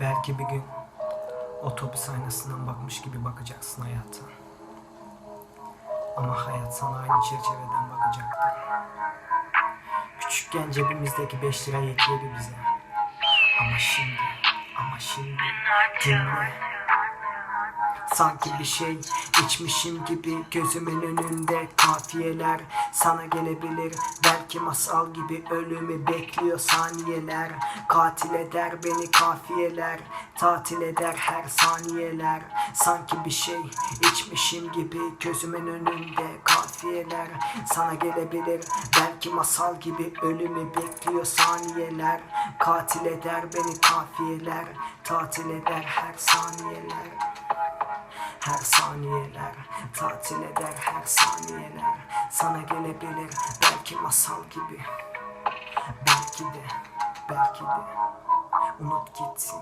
Belki bir gün otobüs aynasından bakmış gibi bakacaksın hayata. Ama hayat sana aynı çerçeveden bakacaktı. Küçükken cebimizdeki 5 lira yetiyordu bize. Ama şimdi, ama şimdi dinle. Sanki bir şey içmişim gibi gözümün önünde kafiyeler sana gelebilir. Belki masal gibi ölümü bekliyor saniyeler. Katil eder beni kafiyeler, tatil eder her saniyeler. Sanki bir şey içmişim gibi gözümün önünde kafiyeler sana gelebilir. Belki masal gibi ölümü bekliyor saniyeler. Katil eder beni kafiyeler, tatil eder her saniyeler. Her saniyeler tatil eder her saniyeler sana gelebilir belki masal gibi belki de belki de unut gitsin.